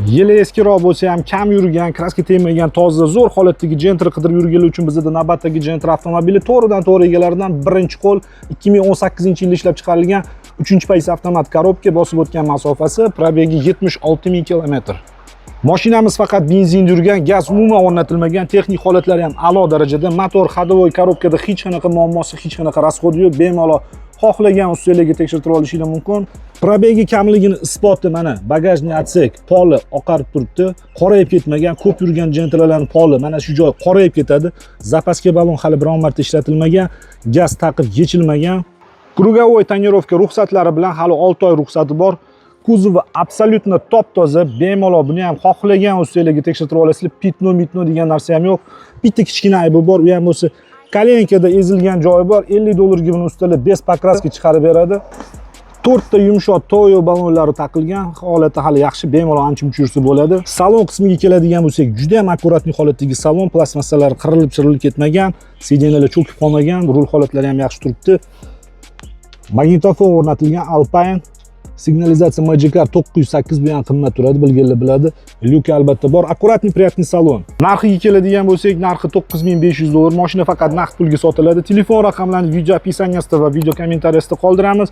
Yili eskiroq bo'lsa ham, kam yurgan, краска tegmagan, toza, zo'r holatdagi Gentra qidirib yurganlar uchun bizda navbatdagi Gentra avtomobili to'g'ridan to'g'ri egalaridan birinchi qo'l, 2018 yilda ishlab chiqarilgan, 3-pozitsiya, avtomat коробка, bosib o'tgan masofasi, пробег i 76 ming kilometr. Mashinamiz faqat benzin yurgan, gaz umuman o'rnatilmagan, texnik holatlari ham a'lo darajada. Motor, ходовой, коробка da hech qanaqa muammosi, hech qanaqa расход i yo'q. Bemalol xohlagan ustalarga tekshirtirib olishingiz mumkin. Пробег i kamligini isboti mana багажный отсек poli oqarib turibdi, qorayib ketmagan. Ko'p yurgan Gentralarning poli mana shu joy qorayib ketadi. Запаска balon hali biron marta ishlatilmagan, gaz taqib yechilmagan. Круговой тонировка ruxsatlari bilan, hali 6 oy ruxsati bor. Kuzovi абсолютно top-toza, bemalol buni ham xohlagan ustalarga tekshirtirib olasizlar. Пятно mitno degan narsa ham yo'q. Bitta kichkina aybi bor, u ham bo'lsa коленка da ezilgan joyi bor. 50 dollarga buni ustalar без покраски chiqarib beradi. To'rtta yumshoq Toyo balonlari taqilgan, holati hali yaxshi, bemalol ancha muncha yursa bo'ladi. Salon qismiga keladigan bo'lsak, juda ham аккуратный holatdagi salon, plastmassalar qirilib chirilib ketmagan, сиденья lar cho'kib qolmagan, rul holatlari ham yaxshi turibdi. Magnitofon o'rnatilgan Alpine, signalizatsiya Magicar 908, bu ham qimmat turadi, bilganlar biladi. Люк i albatta bor. Аккуратный, приятный salon. Narxiga keladigan bo'lsak, narxi 9500 dollar. Mashina faqat naqd pulga sotiladi. Telefon raqamlarini video описание sida va video kommentariyasida qoldiramiz.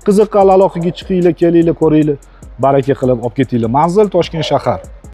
Qiziqqanlar aloqaga chiqinglar, kelinglar, ko'ringlar. Baraka qilib olib ketinglar. Manzil: Toshkent shahar.